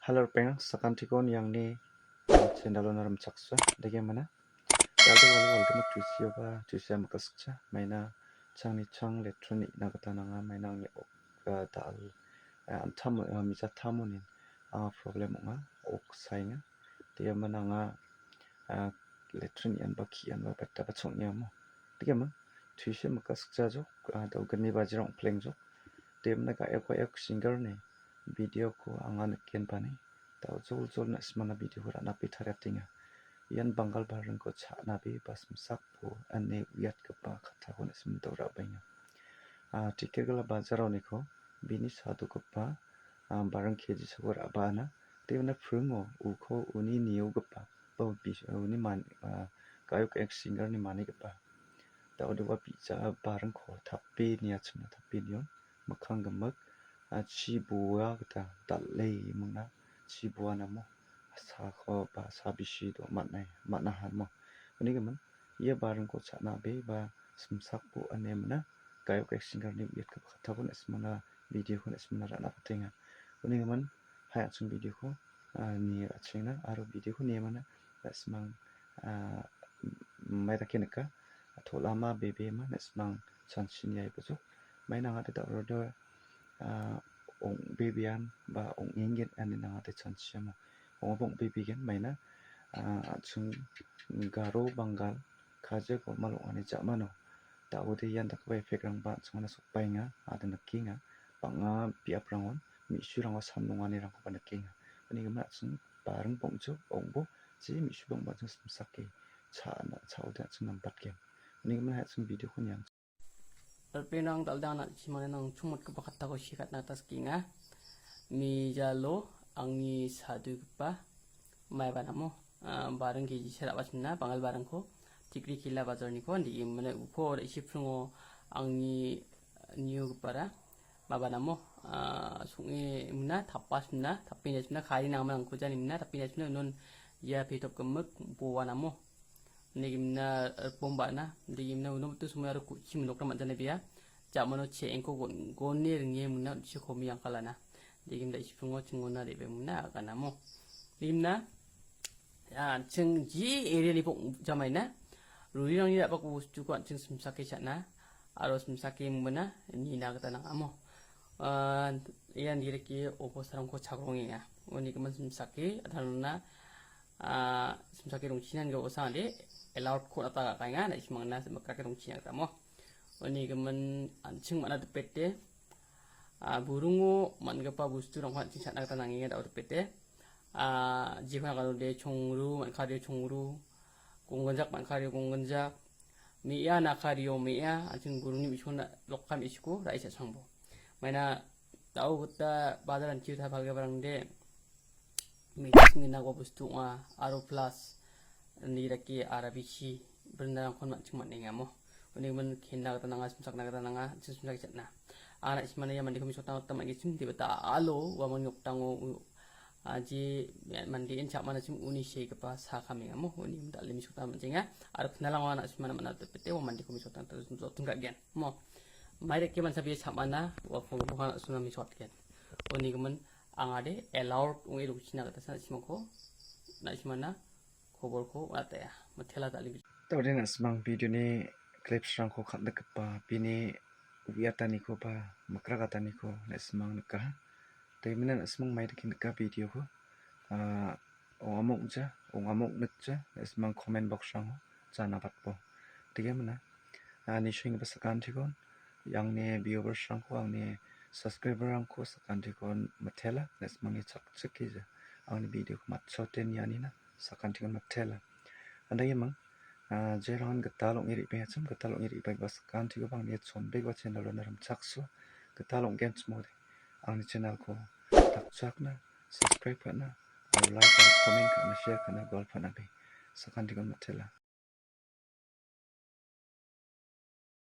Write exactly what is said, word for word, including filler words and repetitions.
Hello, ripengrang, sakantikon angni channel-ona rimchaksoa. Dake mana? Dal·dal·dal·dal·dal tusioba, tusia makasikcha. Maina changni chang letron ina gita nanga. Maina angni ok, ah, dal, ah, antam, ah, mijatamonin anga problem ong·a, ok saenga. Dake mana anga, ah, letron ianba ki·anba betaba chong·iamo. Dake mana? Tusia makasikcha jok, ah, dal·gni bajira ong·plengjok. Dake mana ga·e ga·e singer-ni video-ko anga nikenbani, da·o joljol na·simangna video-ko ra·nape tariatenga. Ian banggal baringko cha·nabe ba simsakbo ine uiatgipa kattako na·simangna ra·baenga. Ah, Tikergala bajaroniko bini sadogipa, ah, baring kejisako ra·baana. Dake mana pringo uko uni niogipa, ba bis-, uni man-, ah, ga·e ga·e singer-ni manigipa. Da·o deba bi·ja baringko tape niachimna tape nion. Mikkang gimik, ah, chi boa gita dal·e mingna, chi boanamo sako ba sabisi do man·ai, man·aha mo. Uni gimin, ia baringko cha·nabe ba simsakbo ine mana, ga·e ga·e singer-ni uiatgipa kattako na·simangna video-ko na·simangna ra·na patenga. Uni gimin, hai an·ching video-ko, ah, nie ra·chengna aro video-ko nie mana na·simang, ah, mai dake nika. Tolama bebema na·simang chanchini aibojo. Maina angade da·ode, ah, ong·bebean ba ong·engen ine angade chanchiamo. Ong·aba ong·bebegen maina, ah, an·ching garo banggal kajia golmal ong·ani ja·mano. Da·ode ian dakgipa effect-rangba an·chingna sokbaenga, ade nikenga. Bang·a biaprangon me·surango sam donganirangkoba nikenga. Uni gimin an·ching baring bong·jo, ong·bo, je me·su bang·ba an·ching simsake cha·na, cha·ode an·ching nampatgen. Uni gimin an·ching video-ko niang. Ripengrang, dal·dang na·simangna nangchongmotgipa kattako sekatna gita sikenga. Mijalo angni sadogipa maiba namo, ah, baring kejisa ra·bachimna, bangal baringko, Tikrikila bajarniko, andi imana uko ra·isi pringo angni niogipara maba namo, ah, song·e mina, tapasmina, tapinachimna, kari nangman angkujanimina, tapinachimna, unon ia petop gimik boa namo. Nigimna, eh, bomba na, nigimna uno mitu sumo aro ku-, chim nokna manjana bia. Jamano che engko gon-, gone ringe muna uchi komi angkalana. Nigimda isipringo chingona rebe muna aganamo. Nigimna, ah, ching ji area ni pok jamaina. Rurirangni ra·bako bostuko an·ching simsake cha·na. Aro simsake mona nina gita nang·amo. Ah, ia niriki obostarangko chakrongenga. Uni gimin simsake, atanona, ah, simsake rongchinan gita osangade, allowed ko nata gakaenga, na·simangna simbakrake rongchina gita mo. Uni gimin an·ching man·a dipete, ah, burungo man·gipa bosturangko an·ching cha·na gita nangenga da·o dipete. Ah, jikon aganode chongru, man·kario chongru, gongginjak man·kario gongginjak, me·a nakario me·a, an·ching burungni me·chikon lokka me·chiko ra·e cha·changbo. Maina da·o gita bajar an·tio ta·, palgiparangde, medicine ginago bostu ong·a, aro plus niraki arabichi brindarangkon man·ching man·enga mo. Uni gimin kenna gita nanga, simsakna gita nanga, an·ching simsake cha·na. Anga na·simana ia mandeko mesokna gita man·gichim, deba da·alo uamang nokdango u-, ah, je mandeen cha·manachim uni segipa sa kamengamo, uni dal·e mesokna man·jenga. Aro knalango na·simana man·a dipete, ua mandeko mesokna gita jotim ka·gen. Mo, mairake mansa bia cha·mana, ua pogipokna na·simana mesokgen. Uni gimin angade allowed ong·e rongchina gita sa na·simangko, na·simana koborko on·atea. Mitela dal·e. Da·ode na·simang video-ni clips-rangko kal·dikgipa bini uiataniko ba mikrakataniko na·simang nikaha. Daimenan na·simang maidake nika video-ko. Ah, ong·amo ong·ja, ong·amo ong·nikja, na·simang comment box-rango janabatbo. Dake mana, ah, nisenggipa sakantikon, angni viewers-rangko, angni subscriber-rangko sakantikon mitela, na·simangni chakchikija. Angni video-ko matchote nianina, sakantikon mitela. Andake mang, ah, jerangan gital ong·e re·bengachim, gital ong·e re·bagipa sakantikoba angni chonbegipa channel-ona rimchaksoa, gital ong·genchimode. Angni channel-ko dakchakna, subscribe ka·na, aro like aro comment ka·na, share ka·na, gual pa·nabe. Sakantikon mitela.